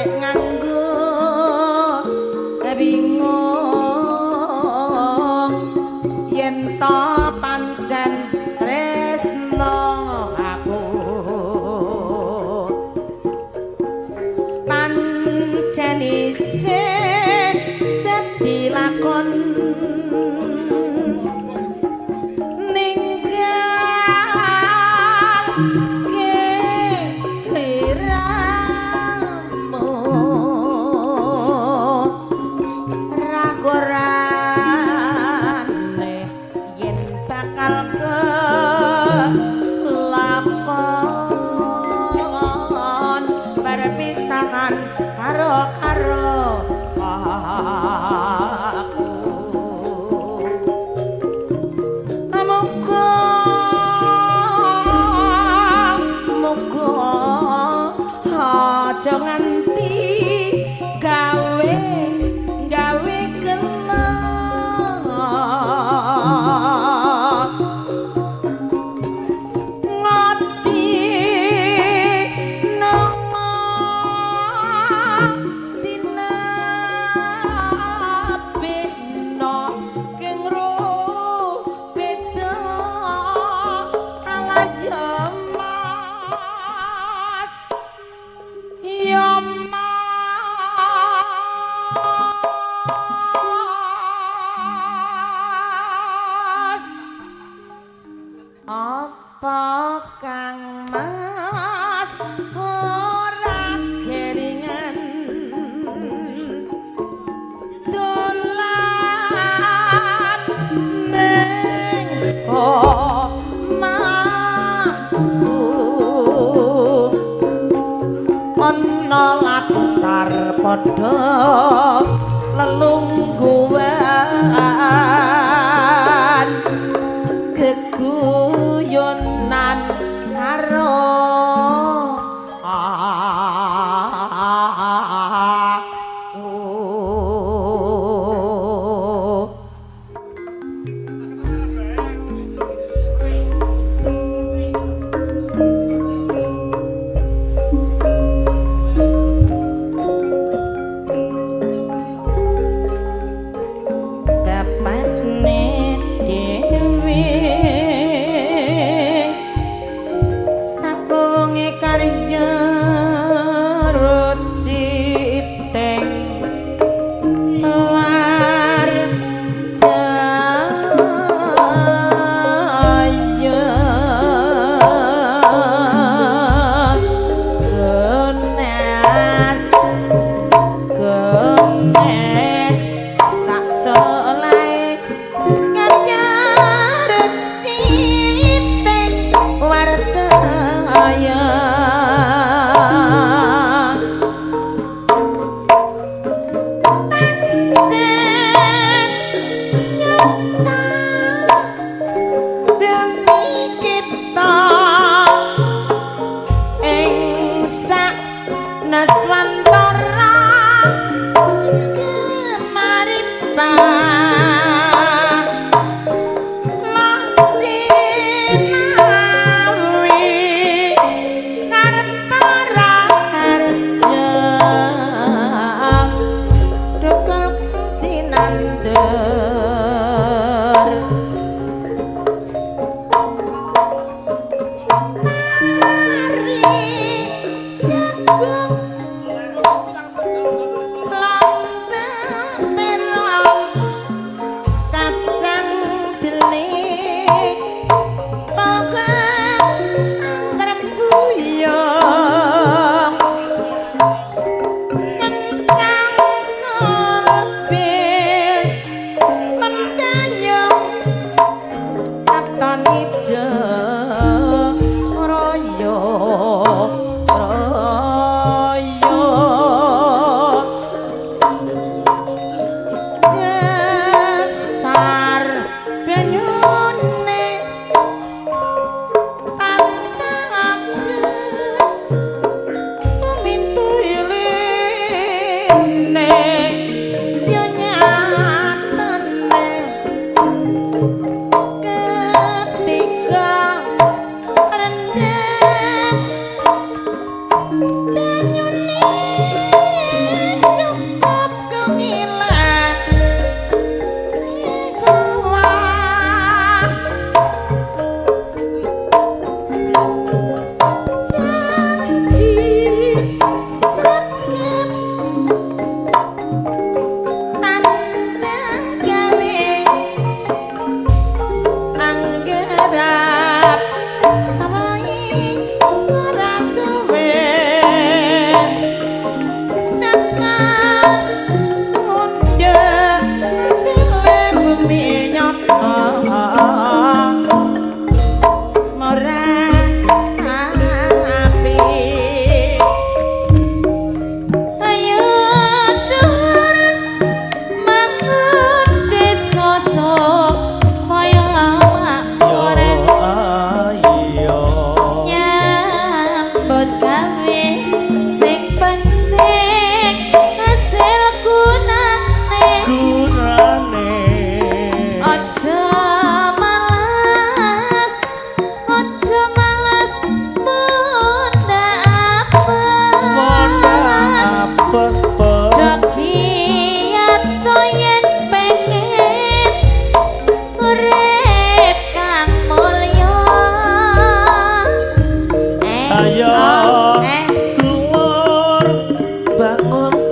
Nganggo bingung yen to pancen tresno aku pancen isih dadi lakon ninggal ke sliramu ragorane yen bakal kelakon perpisahan karo karo aku. Muga muga aja nganti gawe gawe kena ngati nang dinabehno keng beda alas ya mas ya mas apa kang mas ora kelingan dolan ning omahku ana latar padha lelungguan geguyonan karo aku. Bapakne dhewe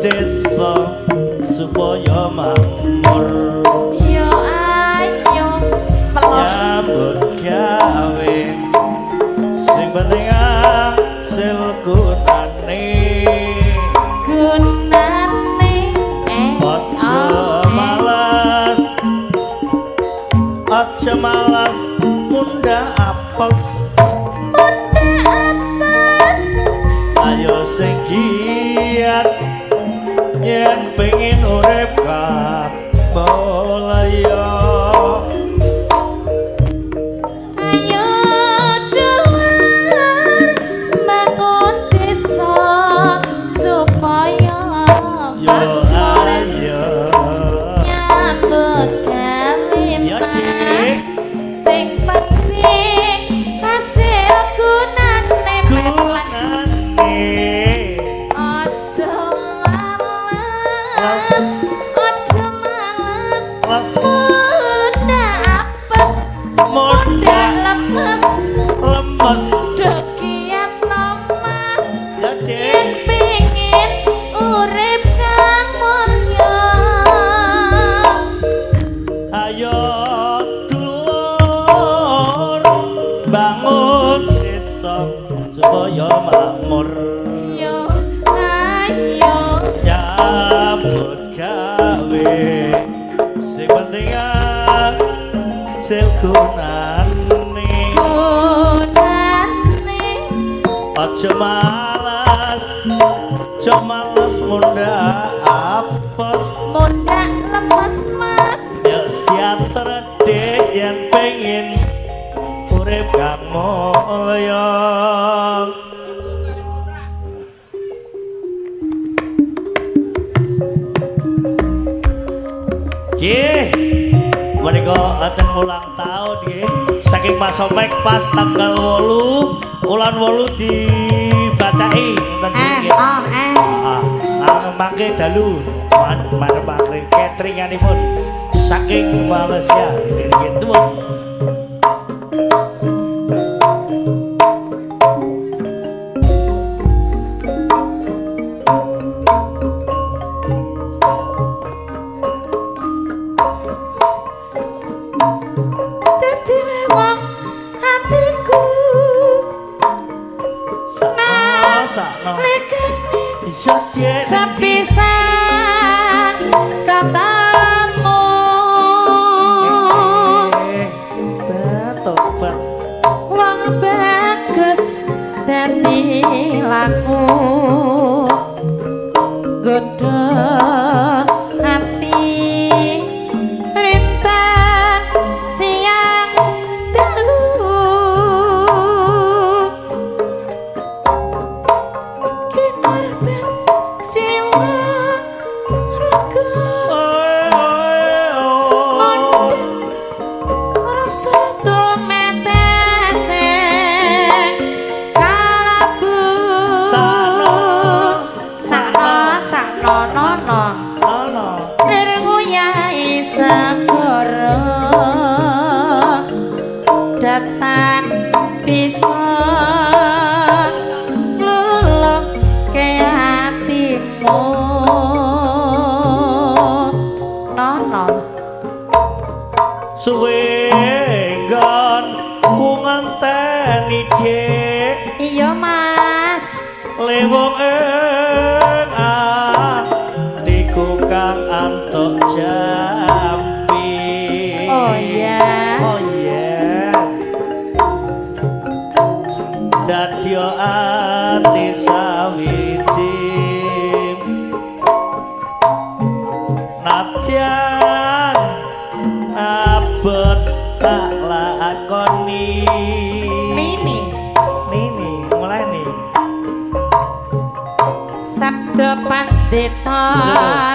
desa supaya makmur. Yo ayo pelok Nyambut gawe sing penting hasil gunane. Gunane Aja malas, aja malas munda apes. Munda apes. Ayo sing giat yen pengin urip kang mulya. Ayo dulur bangun desa supaya Yo makmur. Ayo Nyambut gawe Ya, Mas Dik. Sing penting hasil gunane melek. Gunane. Aja males, aja males. Les. Munda apes, Munda munda lemes. Lemes. Do kiat no Mas Ya, yen Dik. pengin urip kang mulya. Ayo dulur bangun desa supaya makmur. Yo ayo Nyambut gawe sing penting hasil gunane. Gunane. Aja malas, aja malas munda apes. Munda lemes Mas. Ya siater Dik yen pengin urip kang mulya. Nggih. Menika wonten ulang tahun nggih saking Mas Omek pas tanggal 8 wulan 8 dibacai ngoten nggih. Oh eh. Ah, mangke dalu man cateringanipun saking Malaysia nggih nuwun. Dadi wong atiku Sakno, sakno. Lekane Iya, Dik. Sepisan ketemu. Batobat. Wong bagus dadi laku godho ati rintan siang dalu kinarban jiwa raga rasa tumetese kalabu. Sakno. Sakno sakno nono. Ono. Lir nguyai segara datan bisa ngluluhke atimu nono. Suwe nggon ku ngenteni Dik. Iya Mas. Lewong ing atiku kang antuk jampi. Oh iya. Oh yes. Dadi ati sawiji nadyan abot tak lakoni. Nini. Nini mulai nih. Sabda Pandita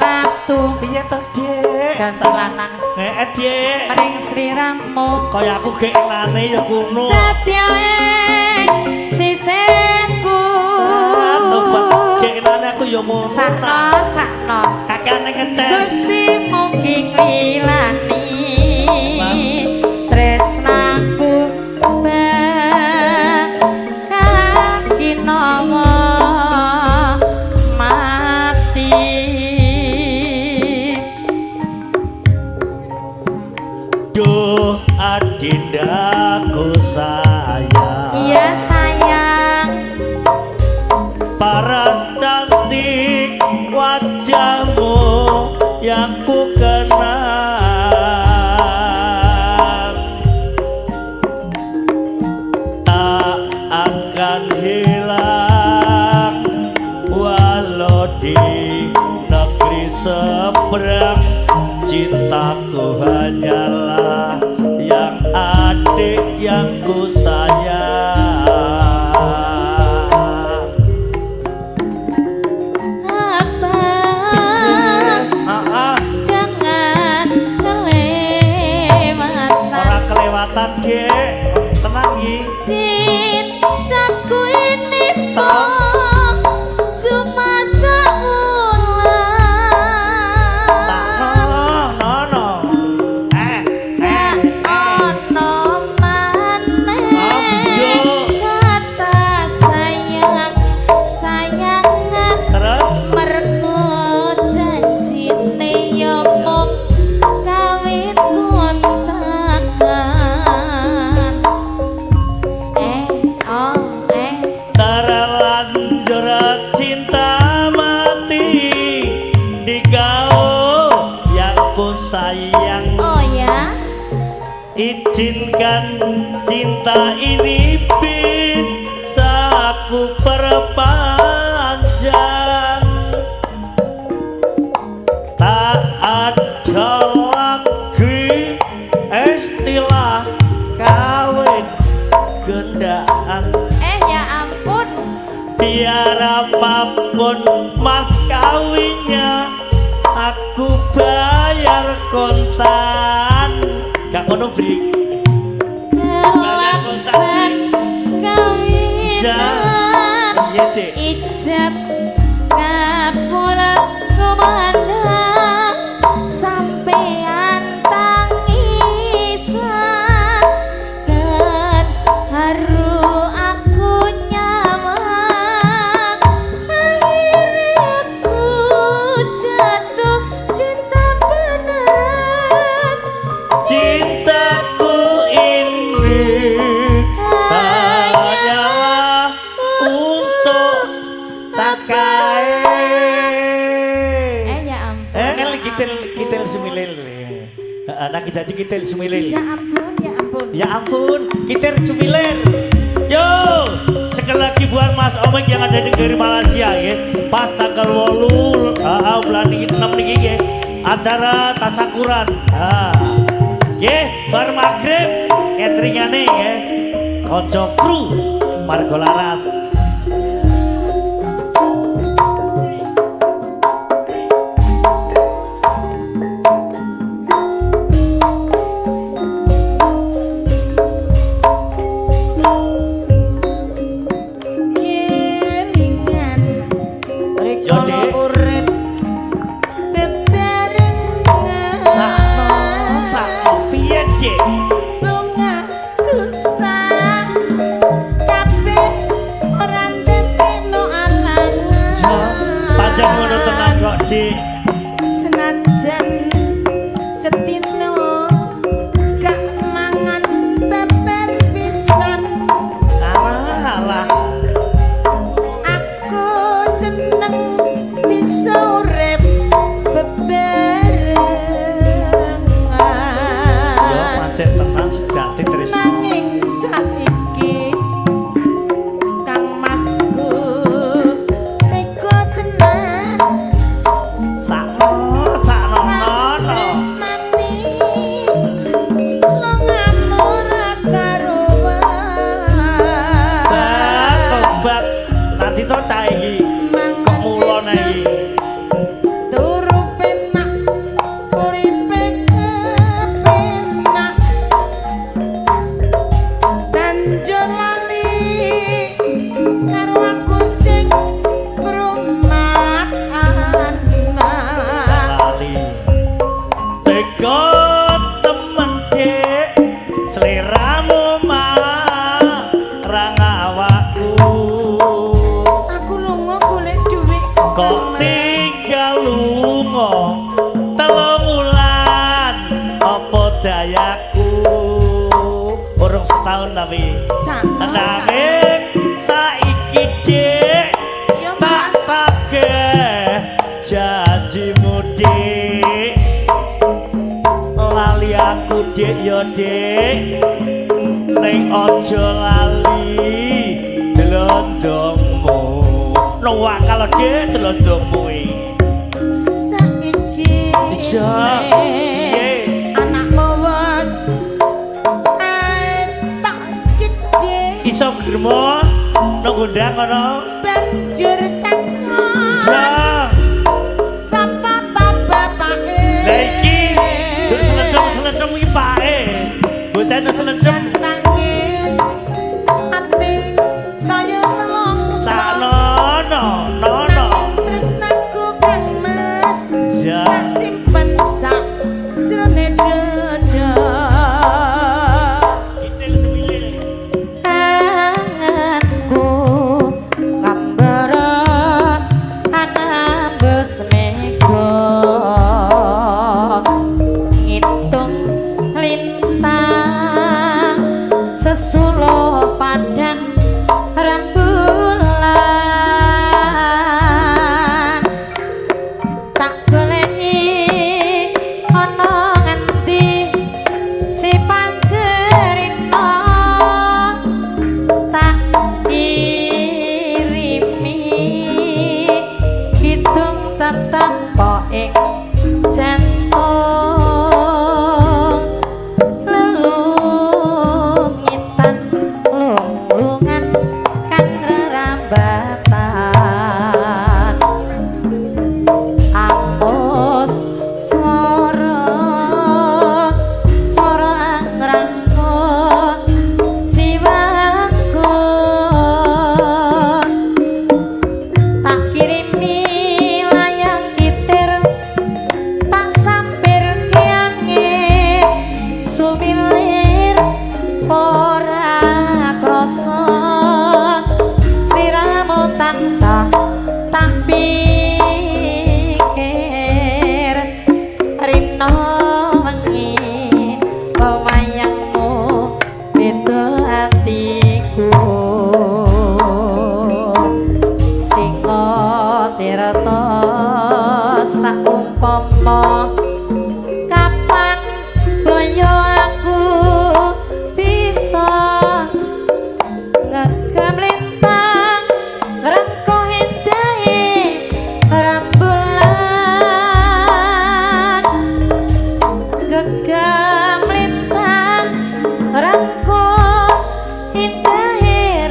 Ratu. Piye to, Dik? Ganti lanang. Heeh, Dik. Maring sliramu. Kaya aku gek enane ya kuno. Dadi ing sisihku. Tobat gek enane aku ya ngono. Sakno sakno. Kakekane ngeces. Gusti mugi nglilani tresnaku bakal kinawa mati. negeri seberang. Cintaku hanyalah yang adik yang ku sayang. Abang, jangan kelewatan. Ora kelewatan, Dik. Tenang iki. Cintaku ini kok cuma seulang. Sakno, nono. Eh, eh, eh. Ono maneh kata sayang sayangan. Terus Mergo janjine yo mung kawin kontakan. Eh, oh, eh. Terlanjur cinta mati di kau yang ku sayang. Oh ya. Izinkan cinta ini bisa ku perpanjang. Tak ada lagi istilah kawin gendaan. Eh, ya ampun. Biar apapun mas kawinnya, aku bayar kontan. Gak ngono, Bri. Kelaksan kawinan. Iya, Dik. Ijab kabul kumandang sampean tangisan. Dan haru aku nyaman. Akhirnya aku jatuh cinta beneran. Cintaku ini hanyalah untuk takai. Eh, ya ampun. Eh, kitil kitil sumilil. Heeh, nang janji kitil sumilil. Ya ampun, ya ampun. Ya ampun, kitil sumilil. Yo, sekali lagi buat Mas Omek yang ada di negeri Malaysia ya. Pas tanggal 8 bulan 6 niki nggih, acara tasakuran. Ha. Nggih, bar maghrib cateringane nggih. Kanca kru Margo Laras. Kelingan Yo, rikala Dik. urip bebarengan. Sakno, sakno piye, Dik? Bunga susah kabeh ora ndadekno alangan. Pancen ngono tenan kok, Dik. Senajan setino gak mangan beber pisan, Alah, alah. aku seneng bisa urip bebarengan. Yo pancen tenan sejati tresno. Nanging saiki Kang Masku tega tenan. Sakno, sakno nono. Tresnani lungamu ora karuan. Tobat. Nanti to cah iki kok mulon iki. Turu penak uripe kepenak, banjur lali karo aku sing ngrumat anak. Lali. Tega temen, Dik. Sliramu marang awakku. Aku lunga golek dhuwit Kok tinggal lunga 3 wulan apa dayaku. Urung setahun tapi. Sakno, Nanging saiki, Dik, Ya, tak Mas. tagih janjimu, Dik. Lali aku, Dik, ya, Dik. Ning aja lali dlondongmu. No. Nuwakal dhek delondomu iki. Saiki Iya. Piye? Anakmu wis tak gedhe. Iso gremo nang gondang ngono. Banjur takon. Iya. Sapa ta bapake? Lah iki dur seledem-seledem iki pake. Bocah seledem nangis ati saya nelongso. Saknono, nono. Nanging tresnaku Kang Mas Iya. tak simpen sak jrone dada. Kitir semilir. Anganku gambaran anambes mega ngitung lintang sesuluh padang rembulan tak goleki ana ngendi si panjerino tak kirimi kidung tetep ing jantung lelungitan lunglungan kang rerambatan amus swara swara angrangka jiwaku tak kirimi layang kitir tak sampir ke angin sumilir ora krasa sliramu tansah tak pikir rino wengi pemayangmu beda atiku singa tirta saumpama kapan boyo aku bisa ngegam lintang rengkuh indahe rembulan gegam lintang rengkuh indahe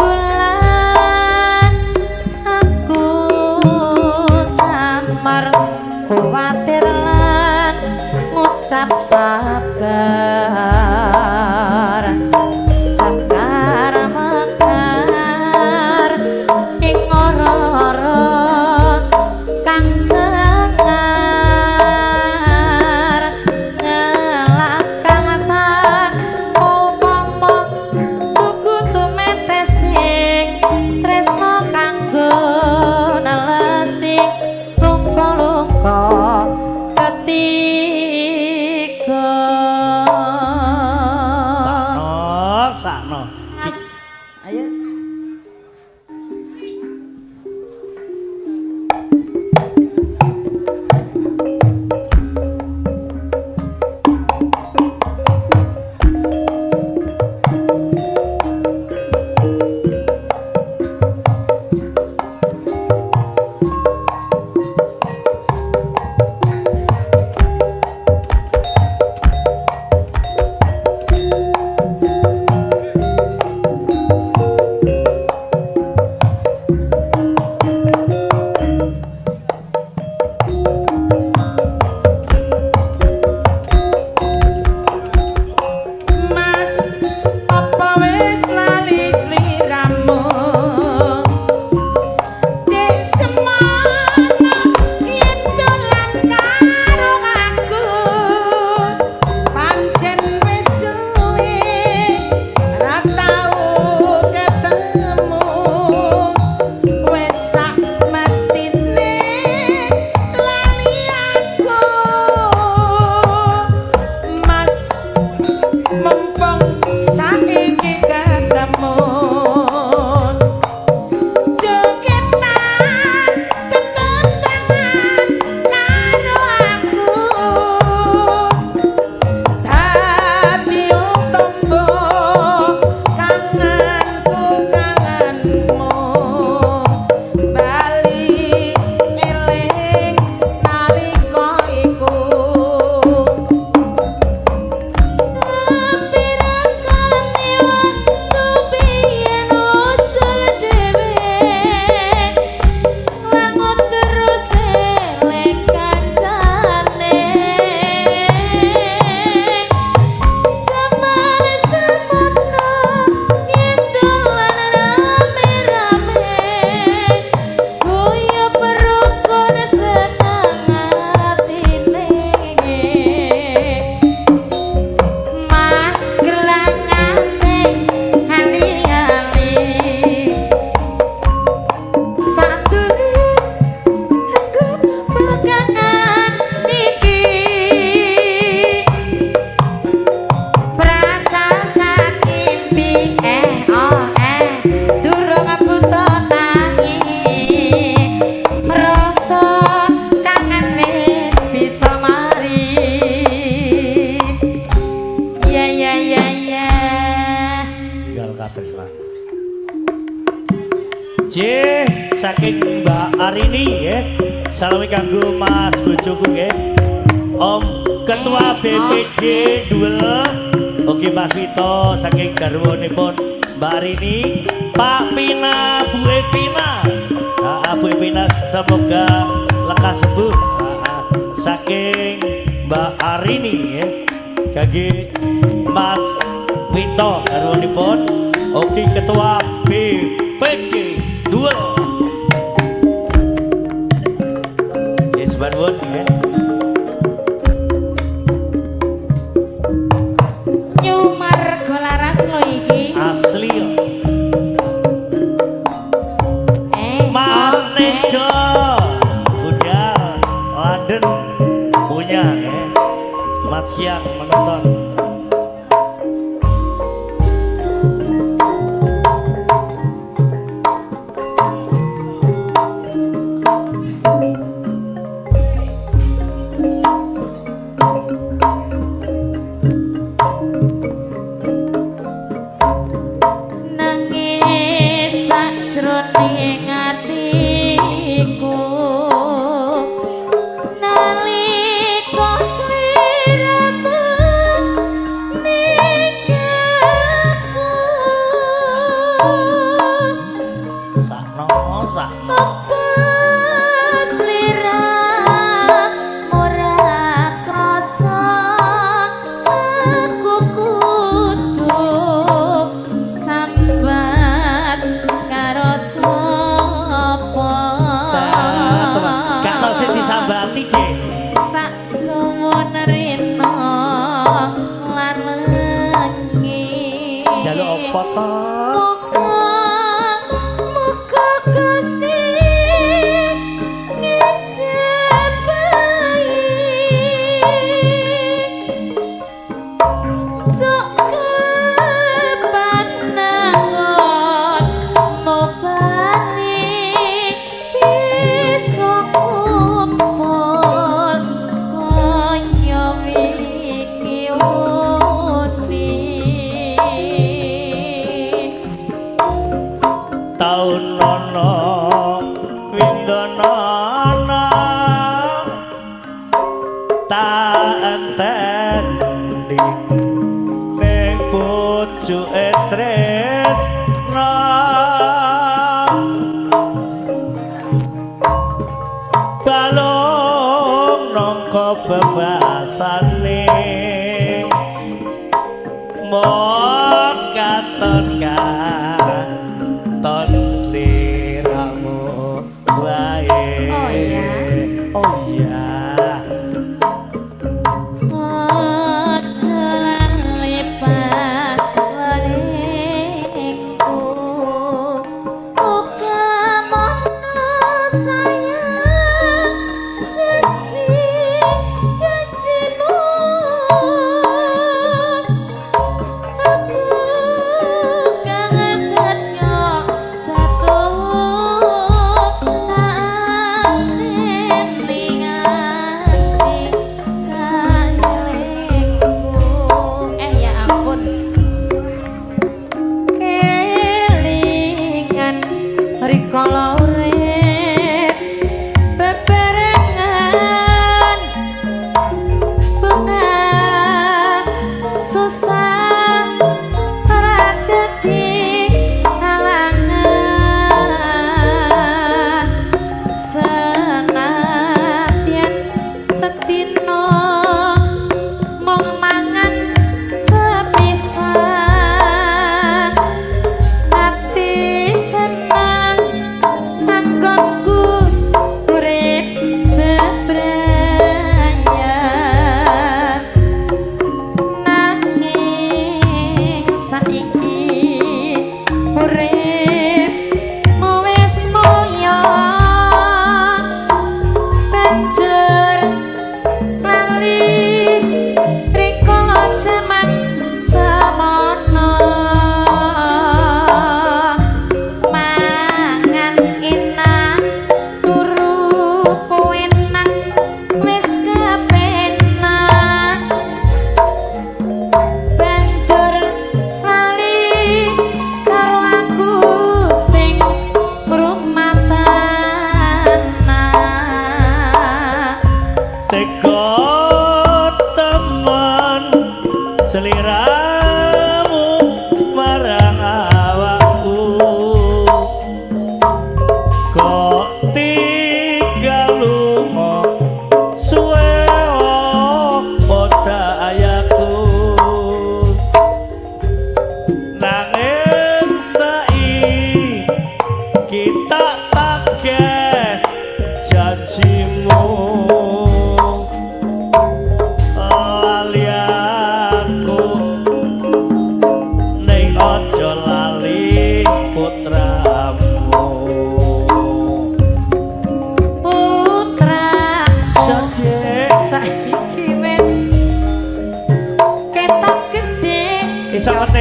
rembulan aku samar Mbak Arini nggih. Salami kanggo Mas bojoku nggih. Om Ketua BPD Duel. Oke Mas Wito saking garwanipun Mbak Arini, Pak Pina, Bu Epina. Bu Epina semoga lekas sembuh. Saking Mbak Arini nggih. Kangge Mas Wito garwanipun oke Ketua BPD Duel. Yes, nuwun nggih. Nyumarga laras lho iki. Asli yo. Mas Tejo budal London punya ya. Mat siang menonton. Nangis sakjroning atiku nalika sliramu ninggalku. Sakno sakno. Apa sliramu ora krasa aku kudu sambat karo sapa? Gak tau sing disambati, Dik. Tak suwun rina lan wengi. Njaluk apa to? Muga muga Gusti ngejabahi sok kepanangon mau bali bisa kumpul kaya wingi uni. Taun ana windono tak enteni ning pucuke tresna balung nangka bebasane mok katon katon sliramu wae. Oh iya. Oh iya. Aja lali pawalingku, uga mono sayang janji janjimu. Aku kangen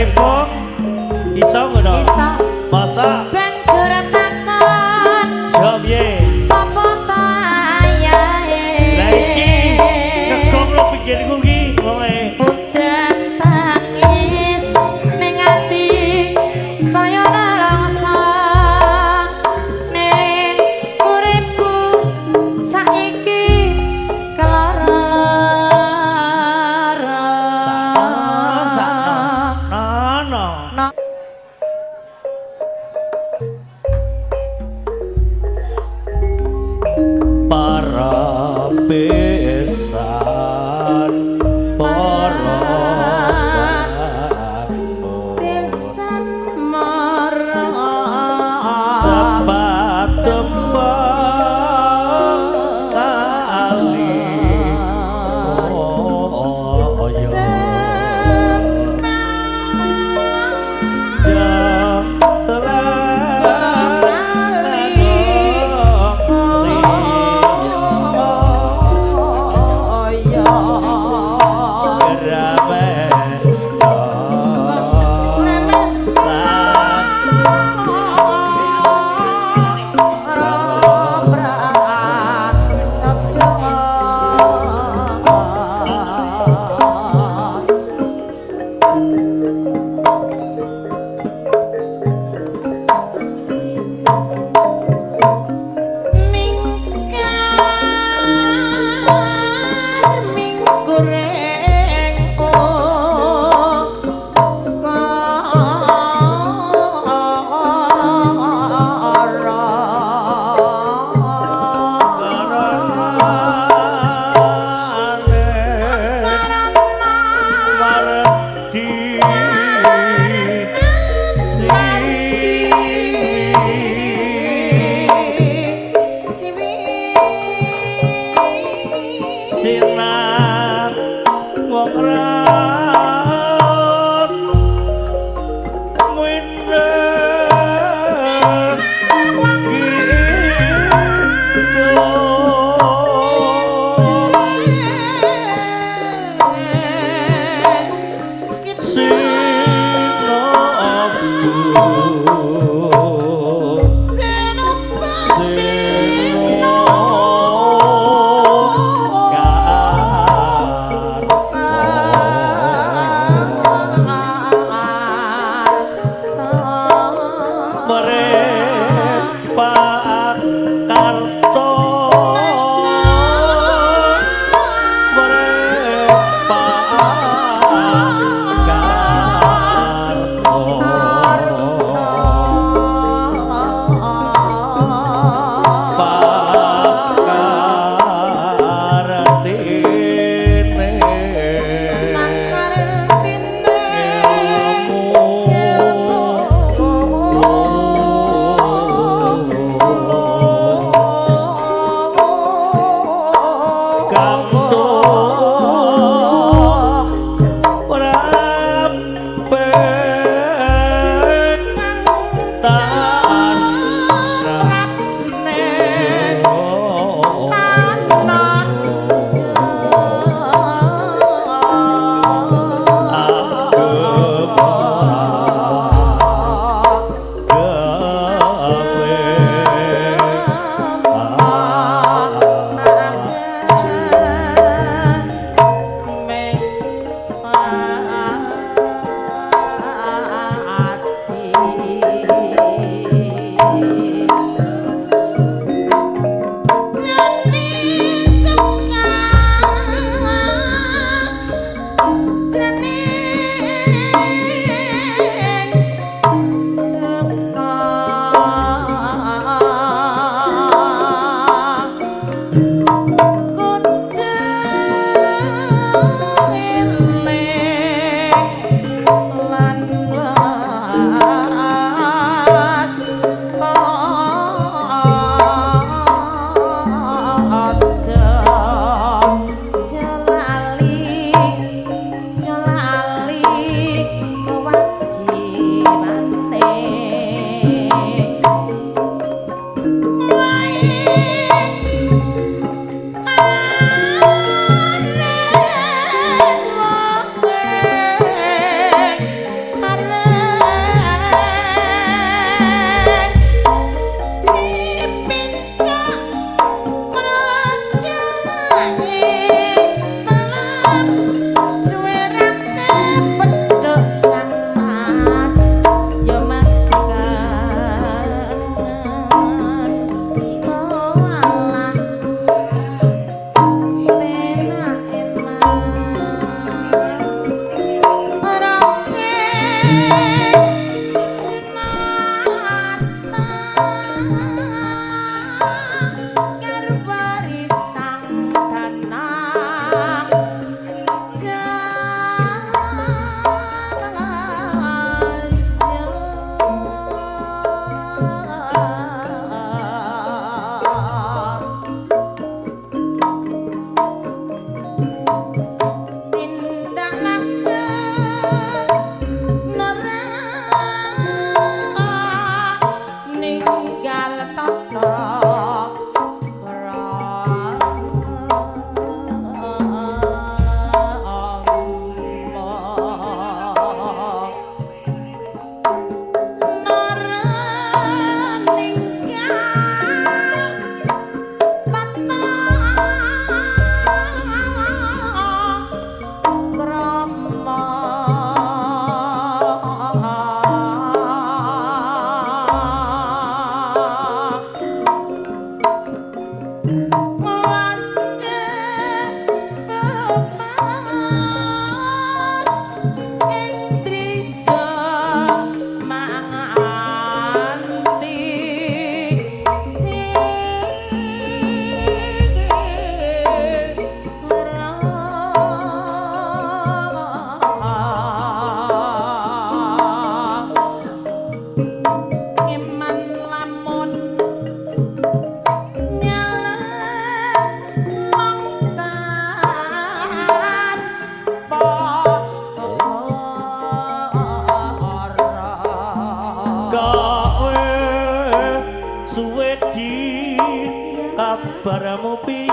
Rempong iso ngono. Iso. Masa banjur takon yo piye? Sapa ta ayahe? Lah iki ngegong lo pikirku iki wonge. Udan tangis ning ati saya nelongso ning uripku saiki kelara. Sakno. No. Para besan para bangun Besan mara tepat tepang kali oh yo Sinar wong rat mwinde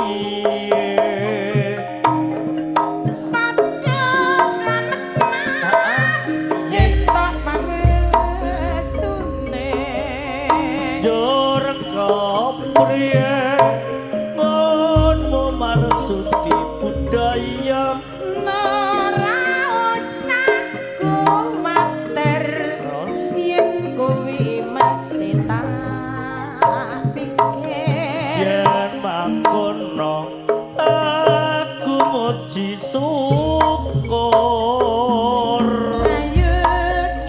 piye Padha slamet Mas entuk pangestune yo rengko priye ngono marsudi budaya ora usah kuwatir yen kowe mesti tak pikir yen mangkono aku muji syukur ayo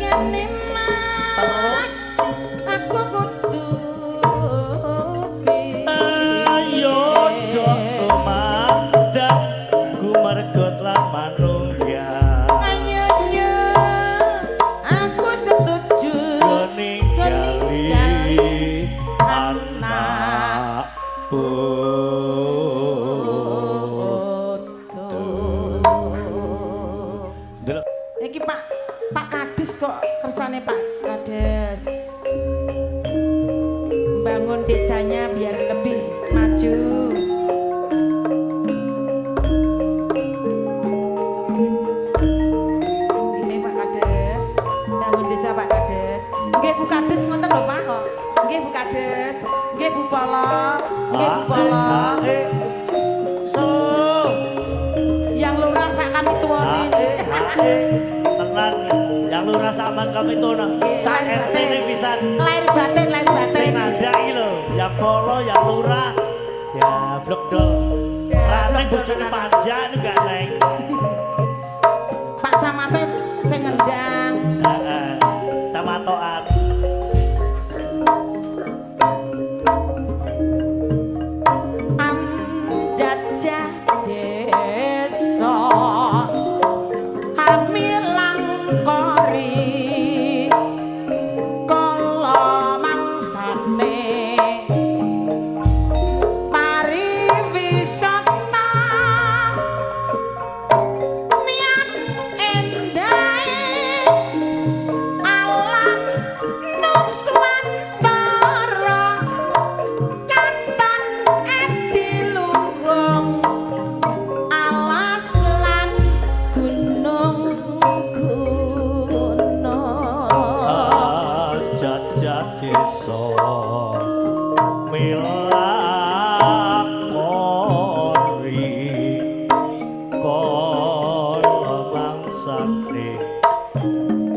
kene Mas aku kudu ayo do tumandak gumergot lan manunggal ayo yo aku setuju ninggali anak putu. Iki Pak Kades kok kersane Pak Kades bangun desanya biar lebih maju. Nggih Pak Kades, bangun desa Pak Kades. Nggih Bu Kades ngoten lho Pak kok. Nggih Bu Kades, nggih Bu Polo, nggih Bu Polo. So, yang lurah sak kami tuwane. Tenan, yang lurah sama kami tuwane. Sak RT ne pisan. Lahir batin, lahir batin. Sing nandhak iki lho, yang polo, yang lurah. Ya blok do. Raneng bojone panjang itu gak neng. Pak Camate sing ngendang. Heeh. Camatokan. Anjajah desa amilang kori kala mangsane pariwisata niat endahe alam nuswantara katon adiluhung alas lan gunung gunung Jajah desa milakori kala mangsane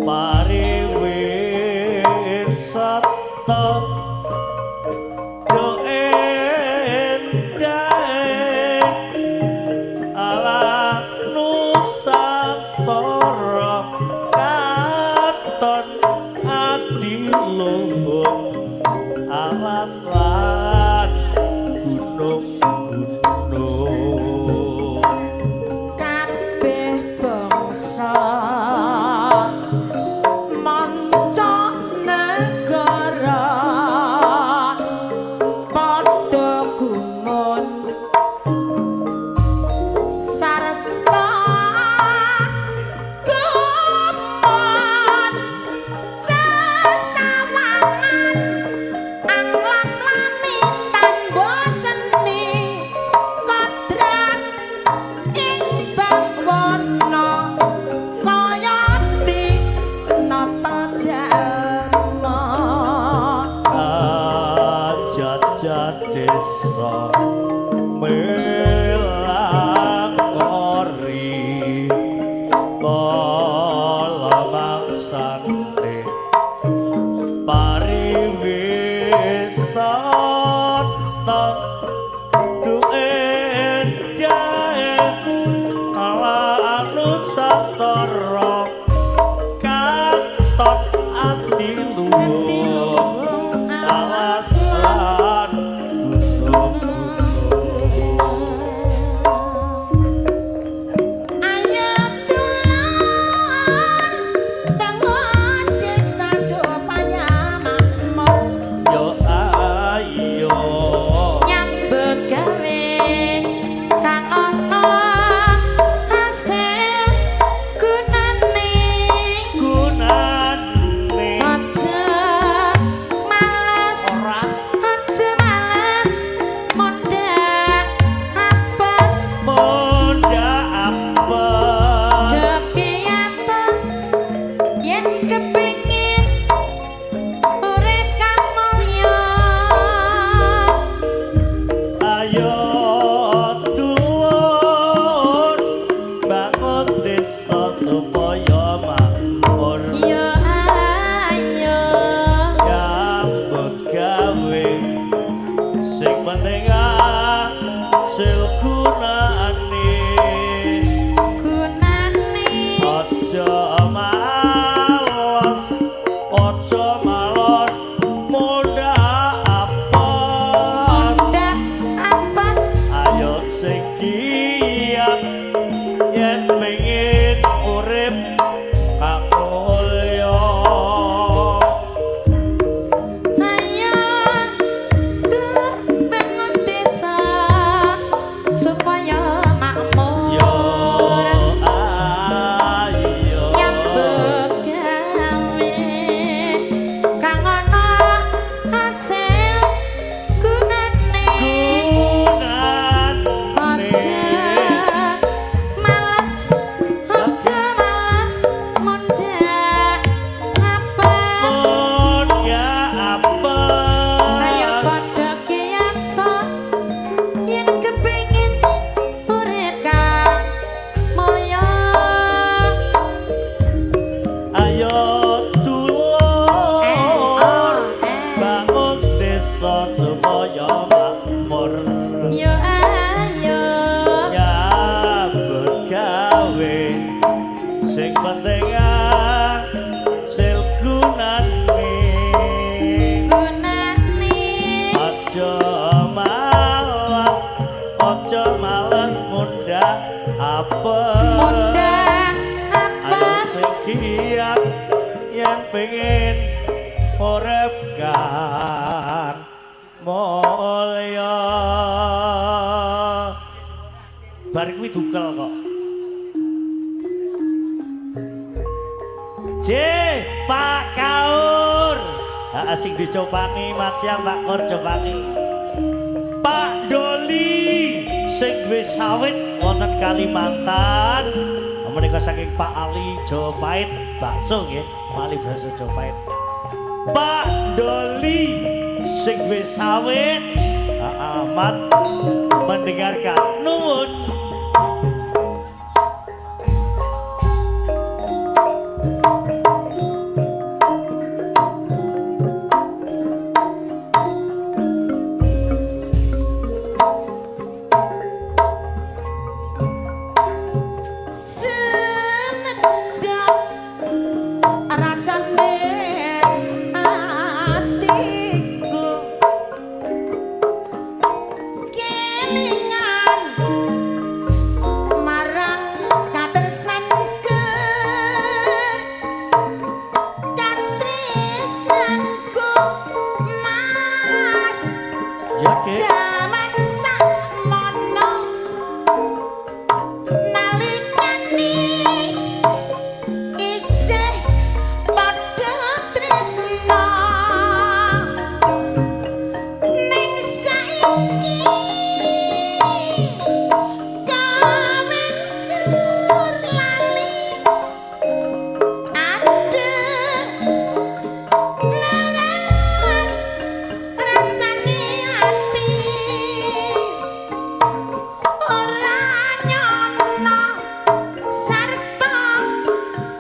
pariwisata do endahe alam nusantara katon adiluhung alas lan gunung-gunung kabeh bangsa manca negara padha gumun sarta gumun sesawangan anglam lami tandha seni kodrat asil gunane. Gunane aja males, aja males mundhak apes. Mundhak apes. Ayo sing giat yen pengin urip kang mulya. Ayo dur bangun desa supaya makmur. Yo ayo Nyambut gawe kang ana hasil gunane. Gunane. Aja males, aja males mundhak apes. Mundhak apes. Ayo padha kiyato yen kepengin urip kang mulya. Ayo dulur bangun desa supaya makmur. Yo ayo Nyambut gawe sing penting asil gunane. Gunane. Aja males, aja males mundhak apes. Mundhak Ayo apes. sing giat yen pengin urip kang mulya. Bar kuwi dukel kok. J Pak Kaur. Ha sing dicopangi mat siang Pak Kaur copangi. Pak Doli sing duwe sawit wonten Kalimantan. Menika saking Pak Ali Jopait bakso nggih, Pak Ali bakso Jopait. Pak Doli sing duwe sawit amat mendengarkan nuwun. Sumedhap rasane atiku kelingan marang katresnanku, katresnanku Mas. Ya, Dik. Jaman sakmono nalikane isih padha tresna, ning saiki kamencur lali adeg laras rasane ati ora nyono sarta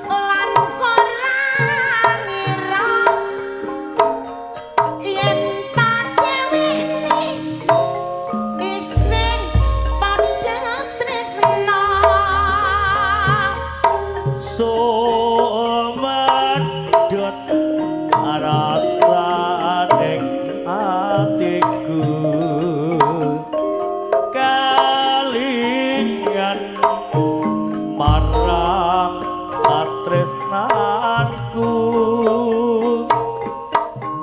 lan ora ngira yen ta dhewene isih padha tresna. Sumedhut rasane atiku kalingan marang katresnanku,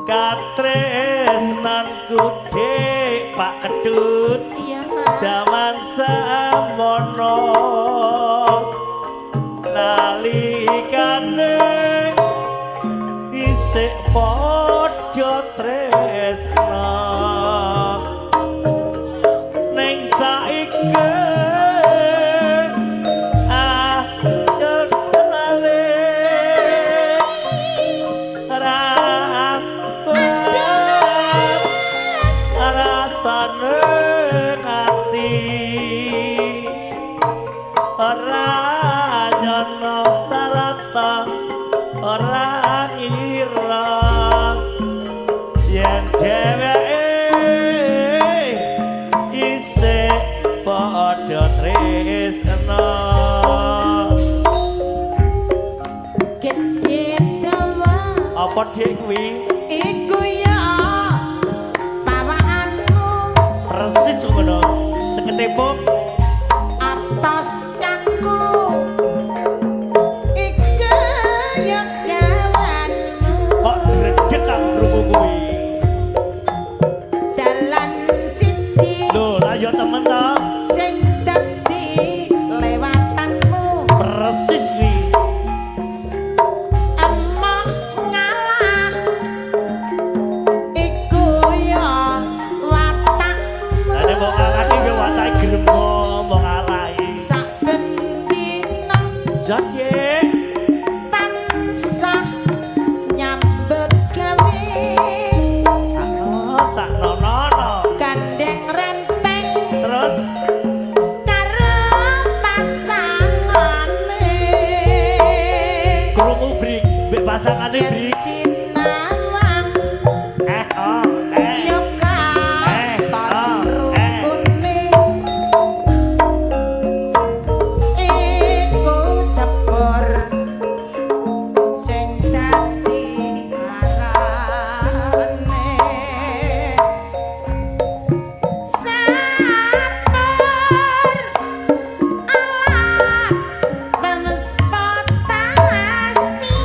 katresnanku Dik Pak Kedut. Iya Mas. Jaman semono nalikane isih padha tresna, ning saiki ayo lali ra rasane ati ora nyono sarata ora ngira yen dheweke isih padha tresna. Gedhe dawa Apa dik kuwi? Iku ya pawaanmu. Persis ngono. Seketepuk atos aku iku ya gawanmu. Kok dredeg aku krungu kuwi. Dalan siji Lho, lah ya temen to. Sing dadi lewatanmu. Persis kuwi. Emoh ngalah iku ya watakmu. Lah nek mbok ngalahke ya watake gremo mbok ngalahi. Saben dina Zat ye. Tansah nyambut gawe. Sakno sakno nono. Gandeng renteng Terus karo pasangane. Krungu brik, mbek pasangane Yen brik. Sinawang Eh oh eh. yo Eh, katon oh, eh. rukune iku sepur sing dadi arane. Sapur alat transportasi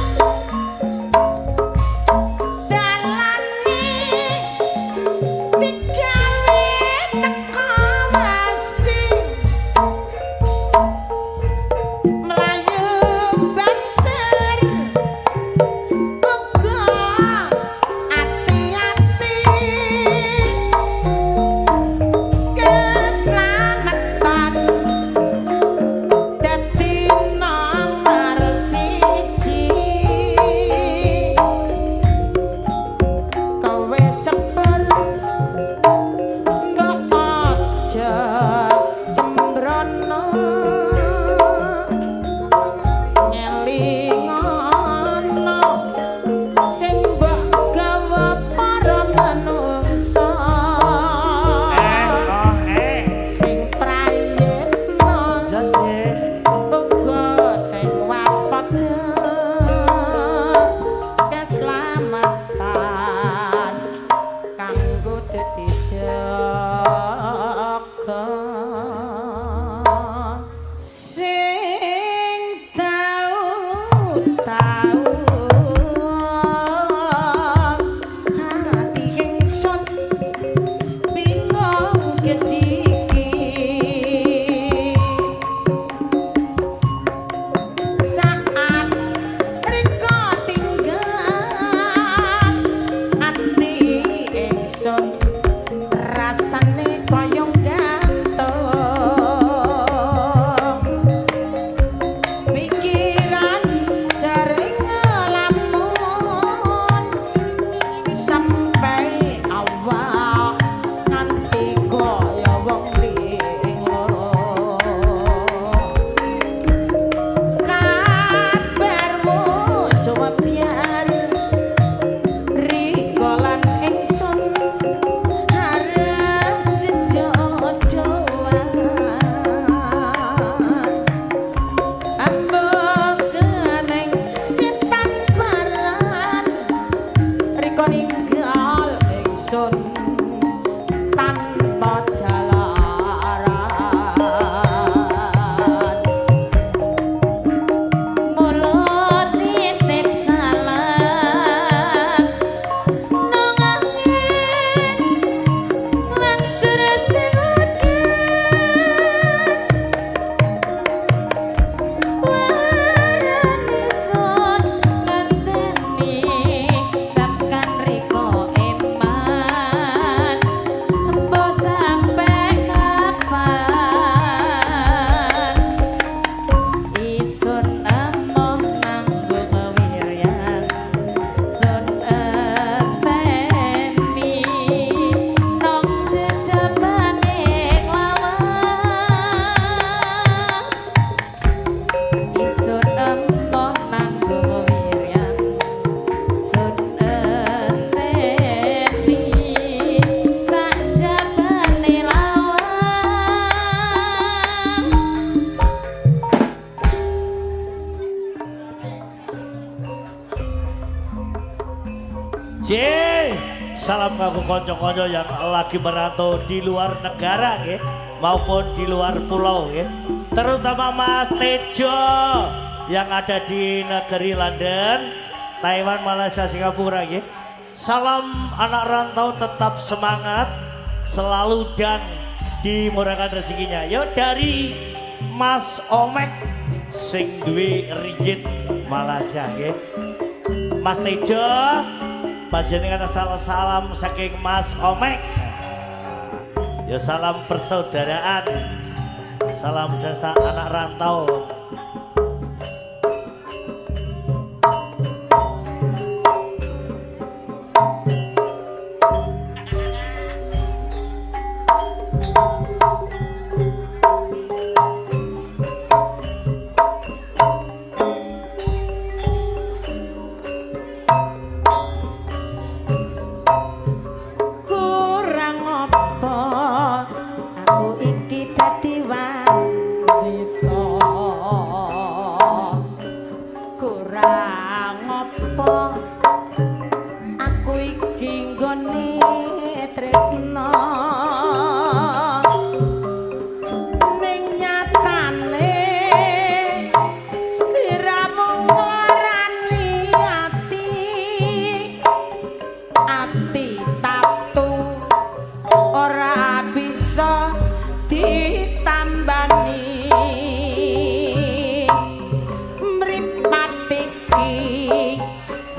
Salam kanggo kanca-kanca yang lagi merantau di luar negara nggih, maupun di luar pulau nggih. Terutama Mas Tejo yang ada di negeri London, Taiwan, Malaysia, Singapura nggih. Salam anak rantau, tetap semangat selalu dan dimurahkan rezekinya. Yo dari Mas Omek sing duwe ringgit Malaysia nggih. Mas Tejo panjenengan salam saking Mas Omek. Ya salam persaudaraan. Salam jasa anak rantau. Kurang apa aku iki dadi wanita, kurang apa aku iki nggone tresna, ning nyatane sliramu nglarani ati, ati tatu ora bisa ditambani, mripat iki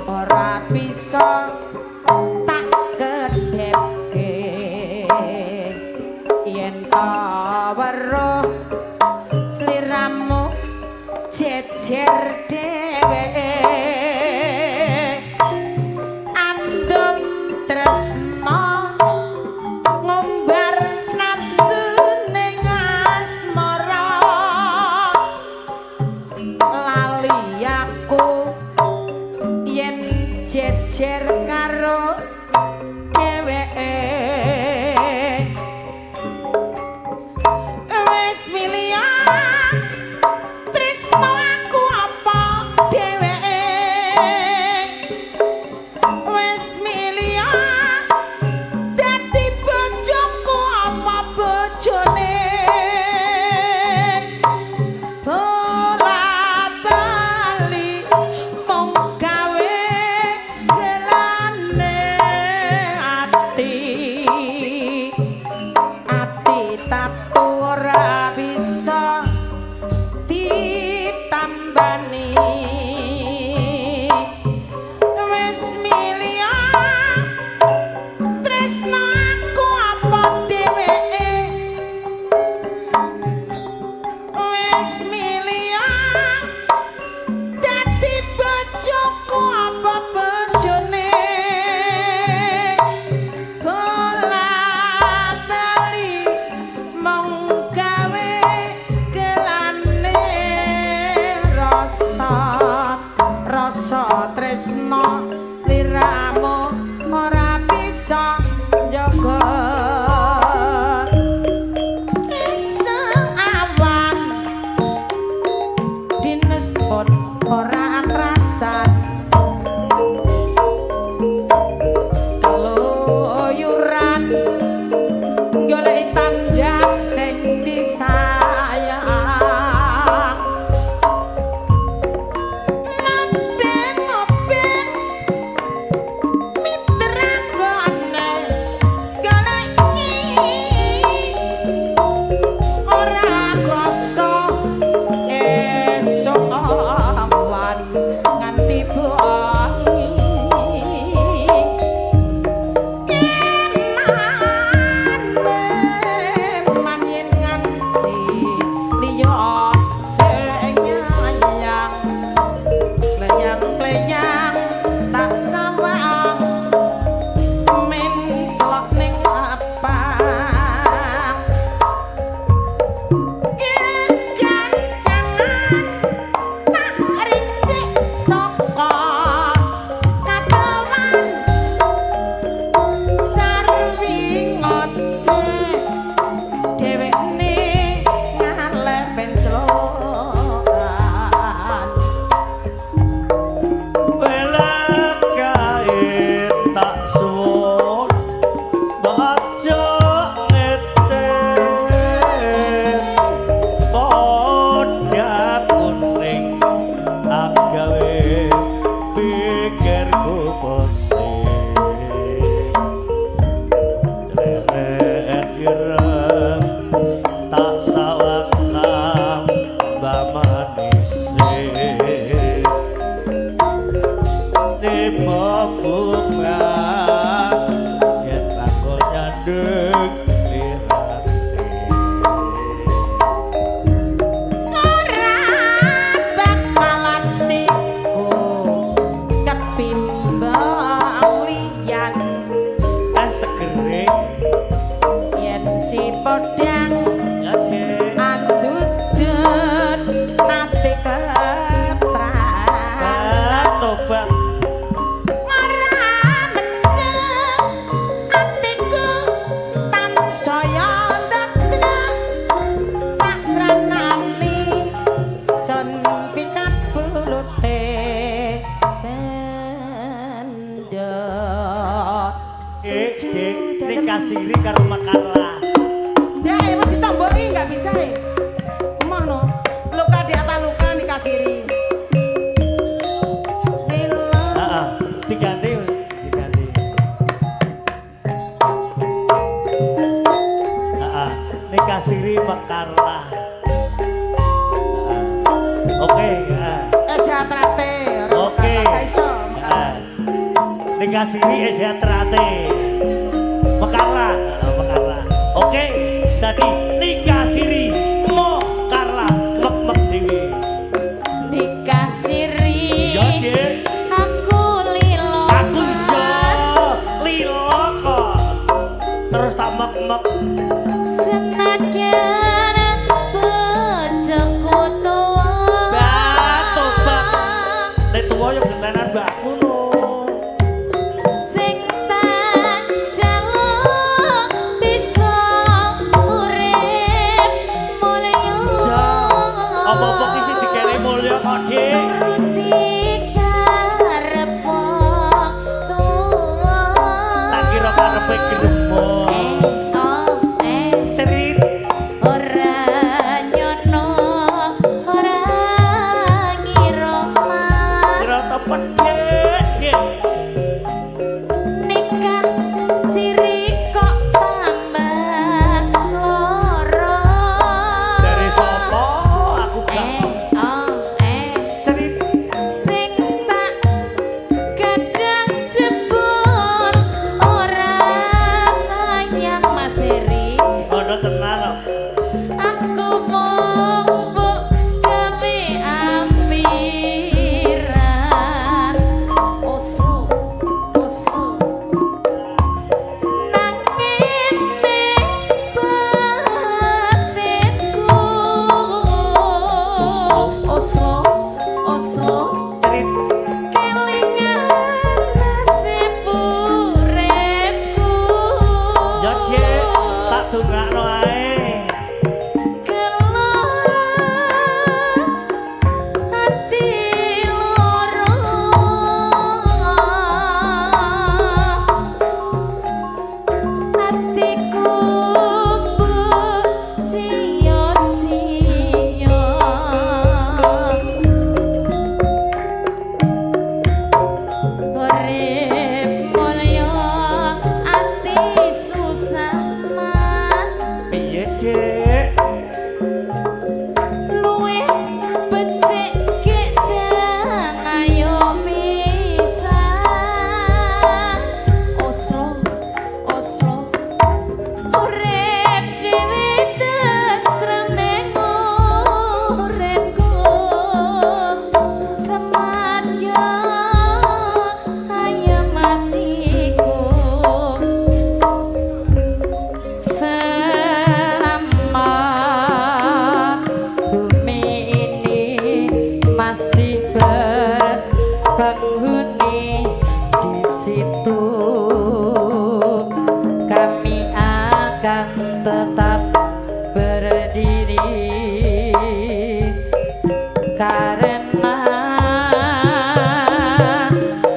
ora bisa tak kedhepke, yen ta weruh sliramu jejer dheweke, andum tresna ngumbar nafsu ning asmara, lali aku yen jejer karo dheweke, wis milian tresna aku apa dheweke, wis milian dadi bojoku apa bojone, bola bali mung gawe gelane ati, ati tatu ora bisa ditambani, wis milian tresna aku apa dheweke, wis milian dadi bojoku apa bojone, bola bali mung gawe gelane rasa, rasa tresna sliramu ora bisa njaga. Seawan dines pun ora krasan, keluyuran golek tandang sing disayang, ngoben-ngoben mitra gone goleki ora krasa esuk awan nganti bengi, keman yen nganti liya sing nyayang, kleyang-kleyang tak sawang mencelok ning lapang, kegancangan tak rindik saka katewan, sarwi ngoceh dhewekne ngaleh penclok. Mekarlah. Oke, Sejaterate. Oke. Nikah siri sejaterate. Mekarlah, Mekarlah. Oke, jadi nikah siri Mekarlah, mek-mek dhewe. Nikah siri. Ya, Dik. Aku lilo. Aku iso lilo kok. Terus tak mek-mek. Senajan bojoku tuwa. Bah, tobat. Nek tuwa yo gentenan mbakku no. Sing tak jaluk bisa urip mulya. Iso. Apa-apa ki sing dikene mulya kok, Dik. Nuruti karep wong tuwa. Tak kira karepe gremo. Cerit. Ora nyono, ora ngira mas. Kira tepen, Dik, Dik. Nikah siri kok tambah loro. Dari sapa aku gak cerit. Sing tak kadang jebul ora sayang Mas Heri. Ono tenan kok. Aku mung mbok gawe ampiran. Oso, oso. Nangis ning batinku. Oso, oso. Cerit. Kelingan nasib uripku. Ya, Dik, tak dongakno ae. Gelora ati loro. Atiku mbok siyo-siyo. Urip mulya ati susah mas. Piye, Dik? Luwih becik gedang ayo pisah. Oso, oso. Urip dhewe tentrem ning uripku. Semadya ayem atiku. Selama bumi ini masih berpenghuni, di situ kami akan tetap berdiri karena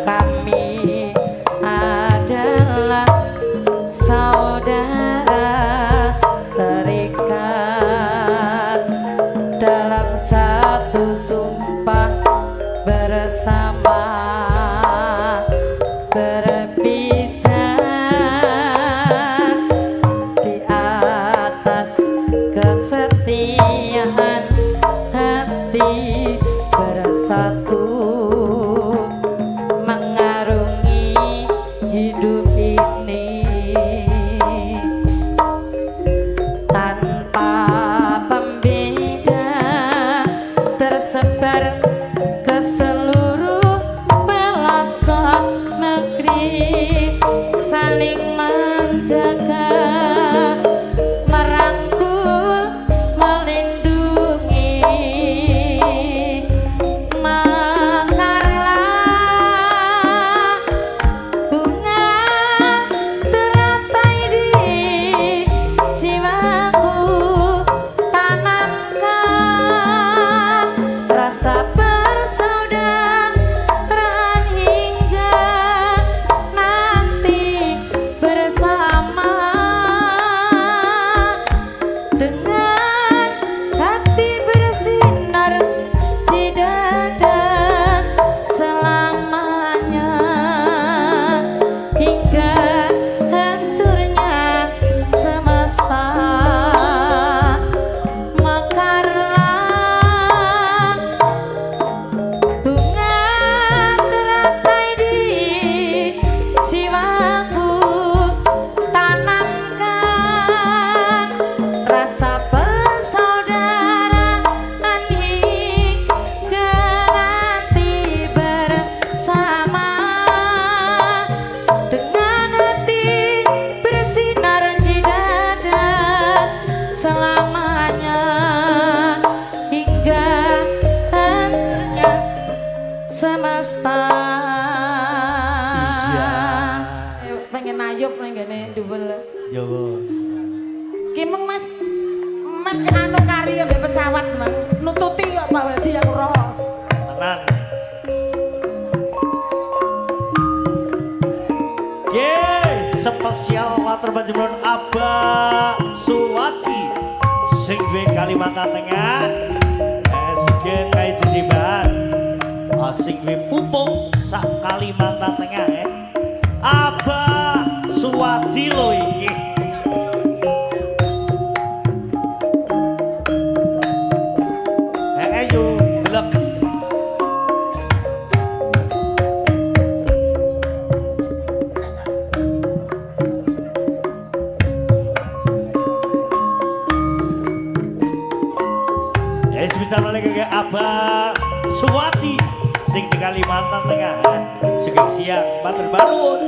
kami adalah saudara terikat dalam satu sumpah bersama berpijak di atas kesetiaan. duwe Kalimantan Tengah. Sing kae jijiban. Sing duwe pupuk sak Kalimantan Tengah ya. Abah Suwadi lho iki. Yo blek. Bisa balik ke Abah Suwati sing di Kalimantan Tengah. Sugeng siang, matur nuwun.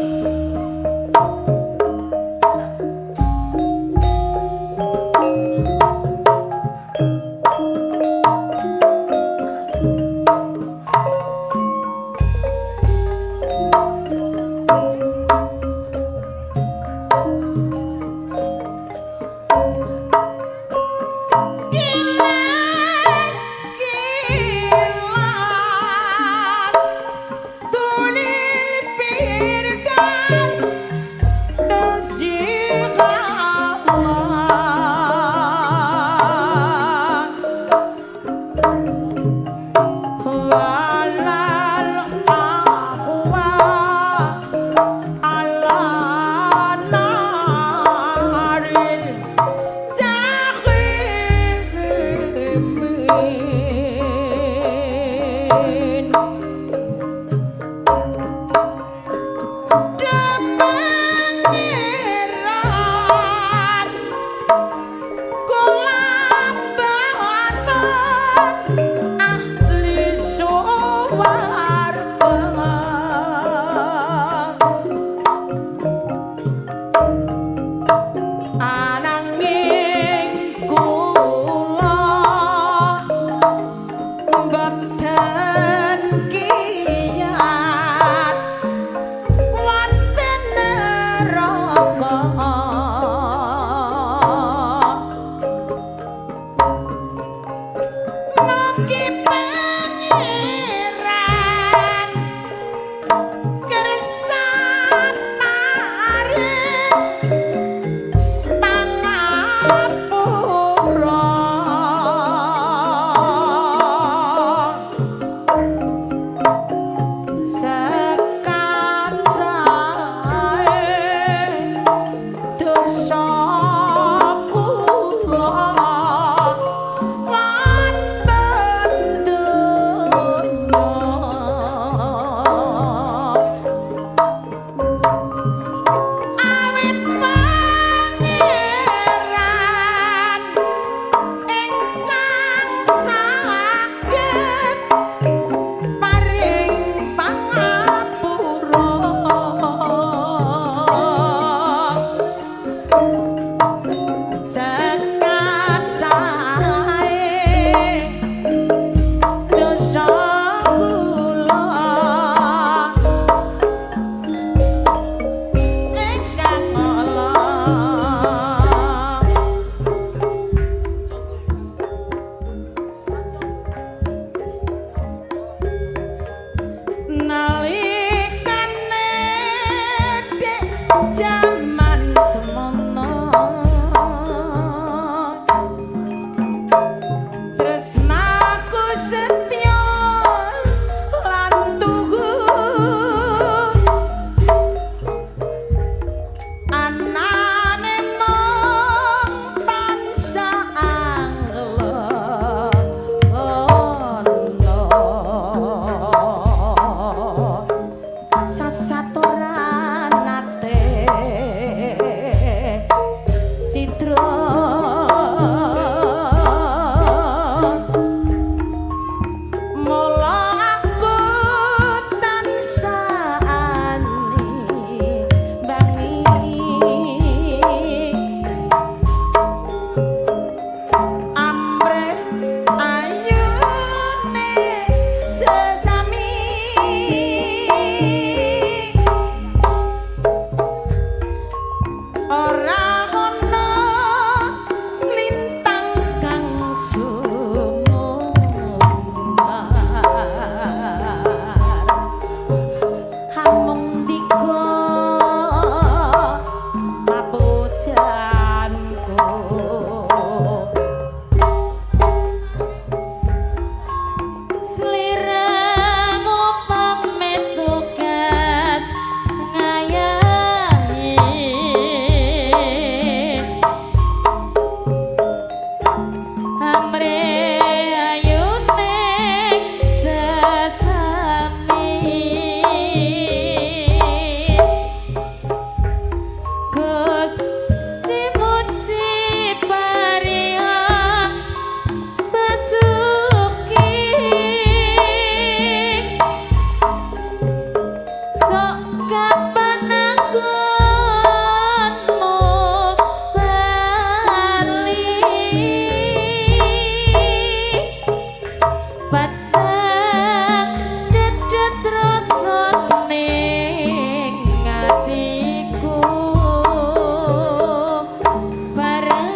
Ananging kula Pamrih ayune sesami Gusti muji paringa basuki sok kapan anggonmu bali patang dedet rasa ning atiku bareng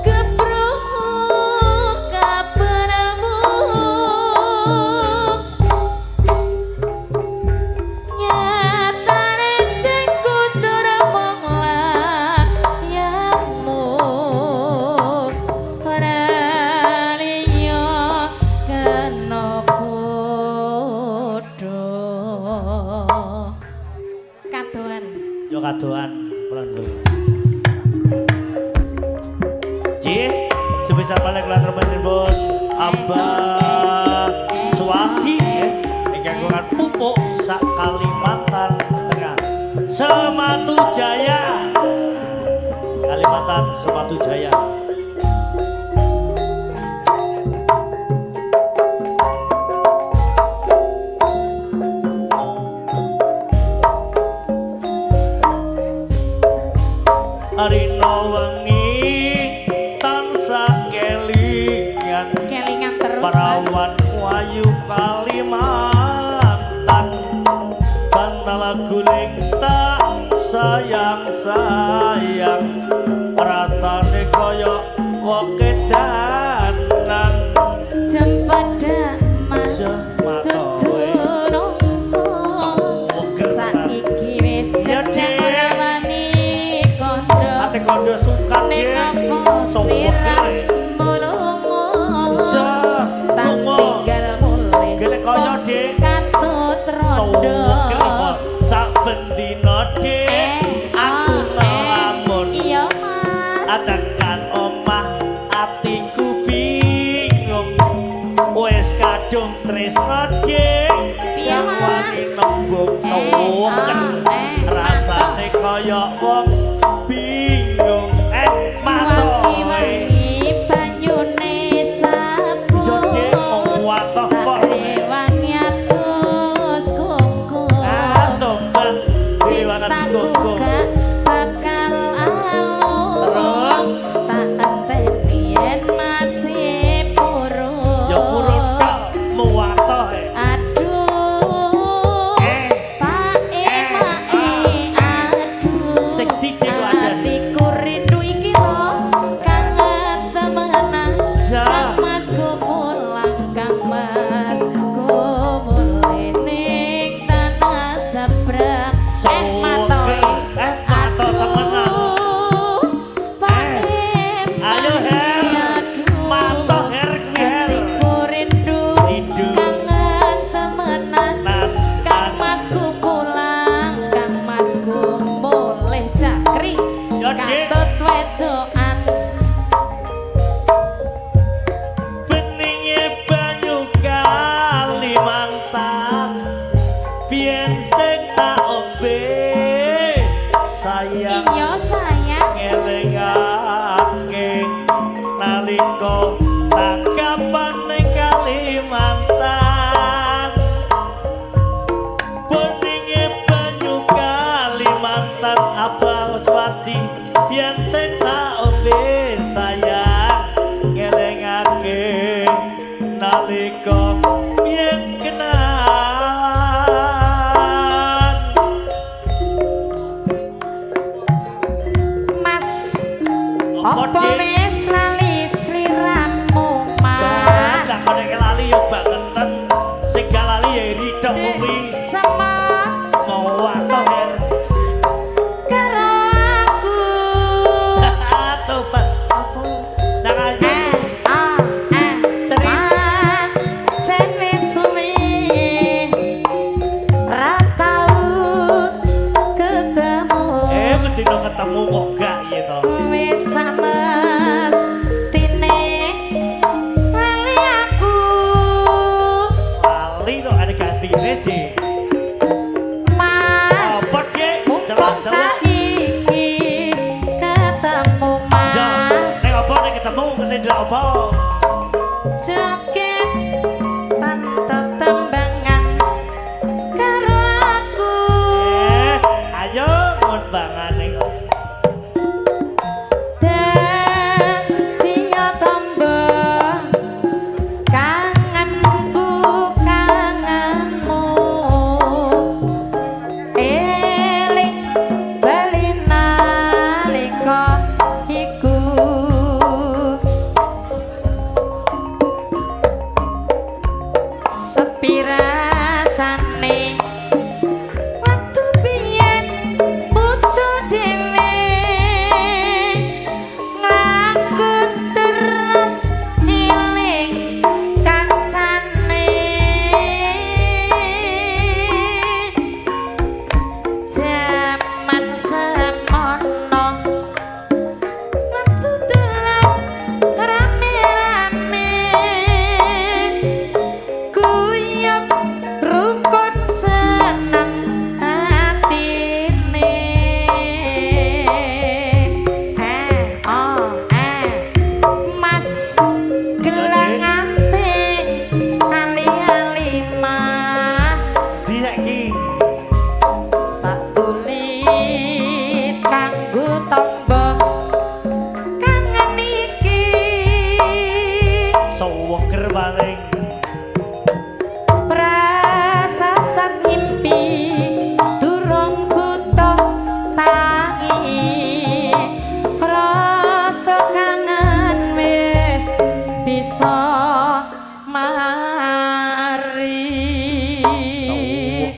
keprungu kabarmu nyatane sing kudur mung layangmu ora liya kena bodho kadoan. Yo kadoan pelan-pelan. Cih, sebesar balik kula pun Abah Suwadi ingkang kagungan pupuk sak Kalimantan Tengah. Sematu Jaya. Kalimantan Sematu Jaya. Rino wengi tansah kelingan Kelingan terus Mas. Parawan wayu Kalimantan bantal guling tak sayang sayang rasane kaya wong kedanan Cempedak Mas Sematoe. Tutunungku saiki wis Iya, cedhak Dik. ora wani kandha Ate kandha sungkan ning Dik. apa Suweger. sliramu lunga Bisa tak lunga. tinggal mulih Gelek kaya Dik. katut rondo Suweger saben dina Dik. Aku ngelamun iya Mas tekan omah atiku bingung wis kadung tresno Dik. Piye, Mas? Wani nembung suweger rasane kaya wong bingung matoe Wangi-wangi banyune sabun Iya, Dik, watoh tak pol. rewangi atus kungkum Tobat Dewangan cintaku kungkum. gak bakal alus Terus? tak enteni yen masih purun Ya purun tok muwatoh aduh Pak mae aduh Sing dikit kok ada. atiku rindu iki lho kangen temenan Ja. Kang Masku pulang Kang Masku mulih ning tanah seberang matoe Mato temenan. Aduh, Pak Ayo Her. aduh Mato Her kuwi Her. atiku rindu Rindu. kangen temenan Nan, Kang Masku pulang, Kang Masku mulih cakri Yo, Dik. katut wedokan Beninge banyu Kalimantan biyen sing tak ombe sayang iya sayang ngelingake nalika tanggapan ning Kalimantan beninge banyu Kalimantan Abang Swati biyen sing tak ombe sayang ngelingake nalika biyen kenalan. Mas Apa, apa Dik? wis lali sliramu Mas Lah kok nek lali yo bangeten. Sing gak lali ya iri tok kuwi. Sama Mau watoh Her. karo aku Tobat apa? Nang ayo. A A Cerit. Pancen wis suwi Kaya apa? Joget tanpa tembangan karo aku. Ayo ngundangane kok. Dadi tombo kangenku kangenmu eling bali nalika iku. Sepirasane waktu biyen bocah dhewe nglaku terus eling kancane. Jaman semono waktu dolan rame-rame guyub rukun seneng atine. Oh Mas gelangante ali-ali Mas Di saiki sakulit kanggo tombo.